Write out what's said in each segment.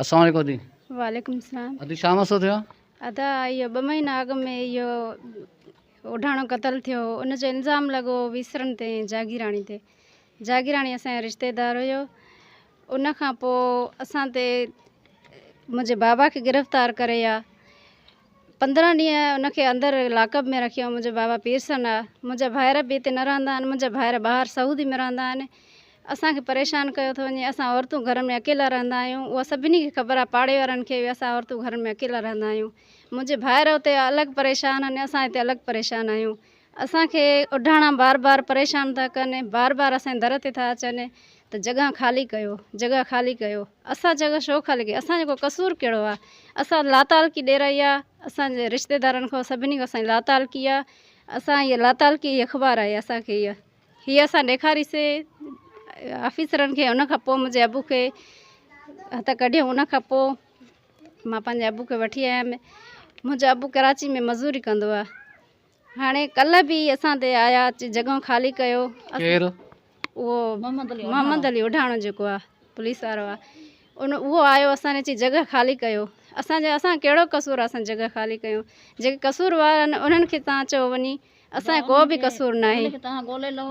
السلام عليڪم ادي. وعليڪم السلام. ادي ڇا مسئلو ٿيو آ؟ ادا اهو ٻه مهينا اڳ ۾ اهو اوڍاڻو قتل ٿيو هو ان جو الزام لڳو هو ويسرن تي ۽ جاگيراڻي تي. جاگيراڻي اسان جو رشتيدار هيو. ان کان پوء اسان تي منهنجي بابا کي گرفتار ڪري ويا. 15 ڏينهن ان کي اندر لاڪ اپ ۾ رکيو. منهنجو بابا پيرسن آ. منهنجا ڀائر به هتي نه رهندا آهن. منهنجا ڀائر ٻاهر سعودي ۾ رهندا آهن. اسان کي پريشان ڪيو ٿو وڃي اسان عورتون گهرن ۾ اڪيلا رهندا آهيون اها سڀني کي خبر آهي پاڙي وارن کي به اسان عورتون گهرن ۾ اڪيلا رهندا آهيون منهنجي ڀائر اتي الڳ پريشان آهن اسان هتي الڳ پريشان آهيون اسان کي اڍاڻا بار بار پريشان ٿا ڪن بار بار اسان جي در تي ٿا اچن ته جڳهه خالي ڪيو جڳهه خالي ڪيو اسان جڳهه ڇو خالي ڪيون اسان جو ڪو قصور ڪهڙو آهي اسان لاتعلقي ڏيرائي آهي اسان جي رشتيدارن کان سڀني کان اسان جي لاتعلقي آهي اسان هيء لاتعلقي هيء اخبار آهي اسان کي هيء هي اسان ڏيکاريسي آفيسرن کي ان کان پوء منهنجي ابو کي هٿ ڪڍيو ان کان پوء مان پنهنجي ابو کي وٺي آيم منهنجو ابو ڪراچي ۾ مزوري ڪندو آهي هاڻي ڪلهه به اسان تي آيا اچي جڳهه خالي ڪيو ڪير اهو محمد علي اوڍاڻو جيڪو آهي پوليس وارو آهي ان اهو آيو اسان جي اچي جڳهه خالي ڪيو اسان جي اسان ڪهڙو قصور آهي اسان جڳهه خالي ڪيون جيڪي قصور وارا آهن انهن کي تان چئو وڃي اسان جو ڪو به قصور ناهي.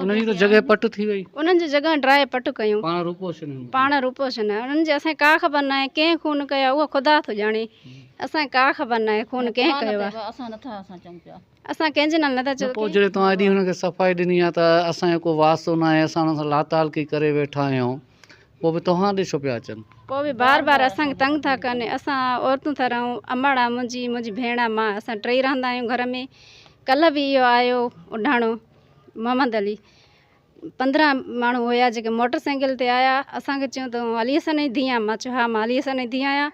انهن جي ته جڳهه پٽ ٿي وئي. انهن جي جڳهه ڊرائي پٽ ڪيون. پاڻ روپوش آهن. پاڻ روپوش آهن. انهن جي اسان کي ڪا خبر ناهي ڪنهن خون ڪيو آهي اهو خدا ٿو ڄاڻي. اسان کي ڪا خبر ناهي خون ڪنهن ڪيو آهي. اسان ڪنهن جي نالي نٿا چئون. پوء جڏهن توهان ايڏي هن کي صفائي ڏني آهي ته اسان جو ڪو واسطو ناهي اسان انهن سان لاتعلقي ڪري ويٺا آهيون. پوء به توهان ڏي ڇو پيا اچن؟ پوء به بار بار اسان کي تنگ ٿا ڪن. اسان عورتون ٿا رهون. امڙ آ منهنجي، منهنجي ڀيڻ آ، مان اسان ٽئي رهندا آهيون گهر ۾. ڪلهه به اهو آيو اڍاڻو محمد علي. 15 ماڻهو هيا جيڪي موٽر سائيڪل تي آيا. اسان کي چيون تون علي حسن جي ڌيء آن؟ مان چيو ها مان علي حسن جي ڌيء آهيان.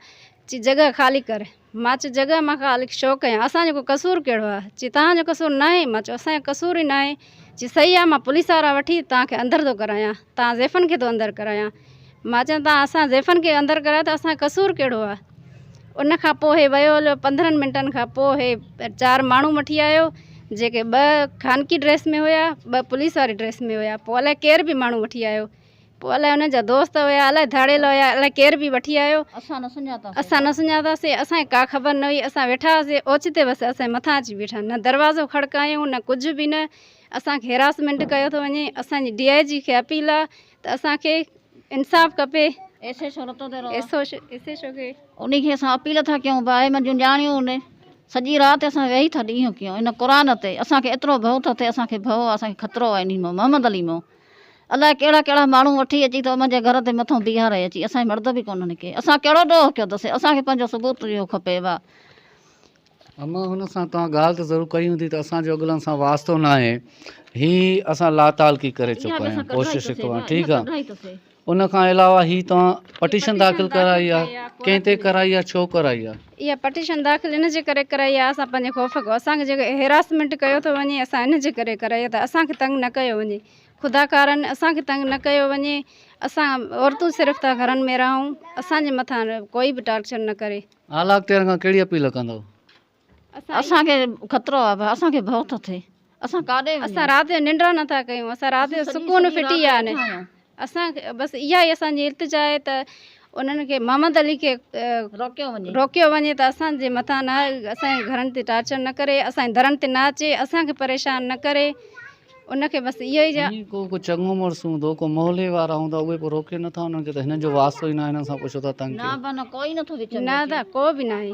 چي جڳهه خالي ڪر. مان چيو جڳهه مان خالي ڇو ڪيان اسان جو ڪو قصور ڪهڙو آهي؟ چي توهان جو قصور ناهي. مان چيو اسان جو قصور ئي ناهي. چي صحيح آهي مان پوليس وارا وٺي توهان کي اندر ٿو ڪرايان توهان زيفن کي ٿو اندر ڪرايان. مان چيو توهان اسان زيفن کي اندر ڪرايو ته اسان جو قصور ڪهڙو آهي؟ ان کان پوء هي ويو هليو 15 منٽن کان پوء هي چار ماڻهو وٺي آيو جيڪي ٻه خانگي ڊريس ۾ هيا ٻه پوليس واري ڊريس ۾ هيا پوء الائي ڪير به ماڻهو وٺي آيو پوء الائي انهن جا دوست هيا الائي ڌاڙيل هيا الائي ڪير به وٺي آيو اسان نه سڃاتاسين اسان کي ڪا خبر نه هئي اسان ويٺا هئاسين اوچتي بس اسان جي مٿان اچي بيٺا نه دروازو کڙڪايون نه ڪجهه به نه اسان کي هراسمينٽ ڪيو ٿو وڃي اسان جي ڊي I جي کي اپيل آ ته اسان کي انصاف کپي ايس ايڇ او کي انهي کي اسان اپيل ٿا ڪيون ڀاء منهنجون نياڻيون ان سڄي رات اسان ويهي ٿا ڏينهن ڪيون ان قرآن تي اسان کي ايترو ڀؤ ٿو ٿئي اسان کي ڀؤ آ اسان کي خطرو آ انهي مان محمد علي مان الائي ڪهڙا ڪهڙا ماڻهو وٺي اچي ٿو منهنجي گهر تي مٿو بيهاري اچي اسان جي مرد به ڪونهن ڪي اسان ڪهڙو ڏوهه ڪيو اٿس اسان کي پنهنجو ثبوت اهو کپي وا. اما هن سان توهان ڳالهه ته ضرور ڪئي هوندي ته اسان جو اڳلن سان واسطو ناهي هي اسان لاتعلقي ڪري چڪا آهيون ڪوشش ٺيڪ آهي ان کان علاوه هي توهان پٽيشن داخل ڪرائي آ ڪنهن تي ڪرائي آ ڇو ڪرائي آ؟ اها پٽيشن داخل ان جي ڪري ڪرائي آ اسان پنهنجي خوف کان اسان کي جيڪو هراسمينٽ ڪيو ٿو وڃي اسان ان جي ڪري ڪرائي آ ته اسان کي تنگ نه ڪيو وڃي خدا ڪارن اسان کي تنگ نه ڪيو وڃي اسان عورتون صرف ٿا گهرن ۾ رهون اسان جي مٿان ڪوئي به ٽارچر نه ڪري. اعليٰ اختيارن کان ڪهڙي اپيل ڪندؤ؟ اسان کي خطرو آ ڀاء اسان کي ڀؤ ٿو ٿئي اسان ڪاڏي وڃون. اسان رات جو ننڊ نه ٿا ڪيون اسان رات جو سڪون ڦٽي ويا آهن اسان کي بس اها ئي اسان جي التجا آهي ته انهن کي محمد علي کي روڪيو وڃي روڪيو وڃي ته اسان جي مٿان نه اسان جي گهرن تي ٽارچر نه ڪري اسان جي درن تي نه اچي اسان کي پريشان نه ڪري ان کي بس اهو ئي ائين ڪو ڪو چڱو مڙس هوندو ڪو محلي وارا هوندا اهي پوء روڪي نٿا انهن کي ته هنن جو واسطو ئي ناهي هنن سان پوء ڇو ٿا تنگ نه ڪيو. با نه ڪوئي نٿو وچ ۾ نه اچي. ته ڪو به ناهي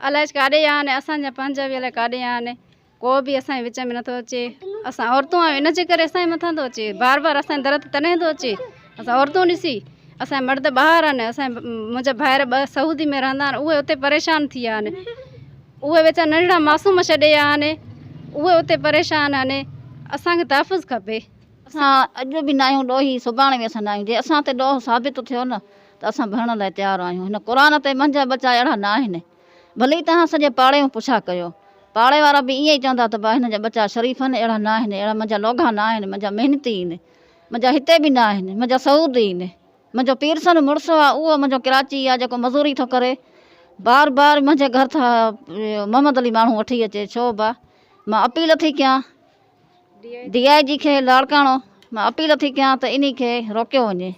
الائي ڪاڏي ويا آهن اسان جا پنهنجا به الائي ڪاڏي ويا آهن ڪو به اسان جي وچ ۾ نٿو اچي اسان عورتون آهيون ان جي ڪري اسان جي مٿان ٿو اچي بار بار اسان جي در تي تڏهن ٿو اچي اسان عورتون ڏسي اسان جا مرد ٻاهر آهن اسان منهنجا ڀائر ٻه سعودي ۾ رهندا آهن اهي اتي پريشان ٿي ويا آهن اهي ويچارا ننڍڙا معصوم ڇڏي ويا آهن اهي اتي پريشان آهن اسان کي تحفظ کپي. اسان اڄ به ناهيون ڏوهي سڀاڻي به اسان ناهيون جي اسان تي ڏوهه ثابت ٿيو نه ته اسان ڀرڻ لاء تيار آهيون هن قرآن تي منهنجا ٻچا اهڙا ناهن ڀلي توهان سڄي پاڙي ۾ پڇا ڪيو پاڙي وارا به ائين ئي چوندا ته با هن جا ٻچا شريف آهن اهڙا ناهن اهڙا منهنجا لوگها ناهن منهنجا محنتي آهن منهنجا هتي به ناهن منهنجا سعودي آهن منهنجو پيرسن مڙس آ اهو منهنجو ڪراچي آ جيڪو مزوري ٿو ڪري بار بار منهنجي گهر ٿا محمد علي ماڻهو وٺي اچي ڇو با مان اپيل ٿي ڪيان ڊي I جي کي لاڙڪاڻو مان اپيل ٿي ڪيان ته انهي کي روڪيو وڃي.